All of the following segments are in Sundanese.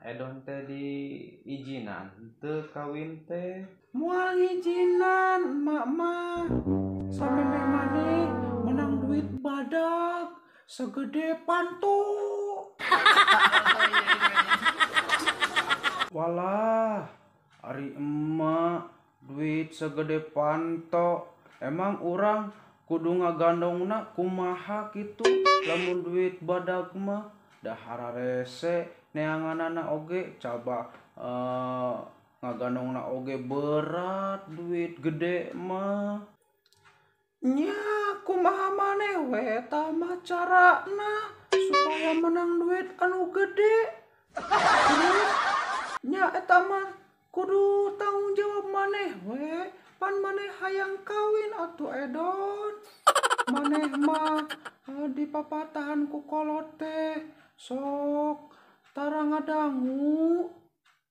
Edon teh diizinan teu kawin teh? Moal ngijinan emak mah. Samemeh maneh menang duit badag segede panto. Walah, ari emak duit segede panto. Emang urang kudu ngagandongna kumaha kitu lamun duit badag mah da hararese neanganana oge coba ngagandongna oge berat duit gede mah. Nya kumaha maneh we eta mah carana supaya menang duit anu gede. Terus nya eta mah kudu tanggung jawab maneh we, pan maneh hayang kawin atuh Edon. Maneh mah dipapatahan ku kolot teh sok tara ngadangu.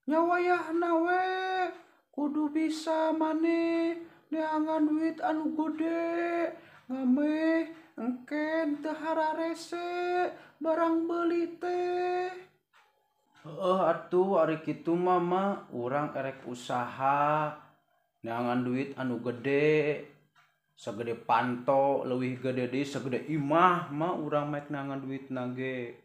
Nya wayahna we kudu bisa maneh neangan duit anu gede ngameh engken teu hararese barang beuli teh. Heueuh atuh ari kitu mah mah urang erek usaha neangan duit anu gede segede panto leuwih gede deui segede imah mah urang mah neangan duitna ge.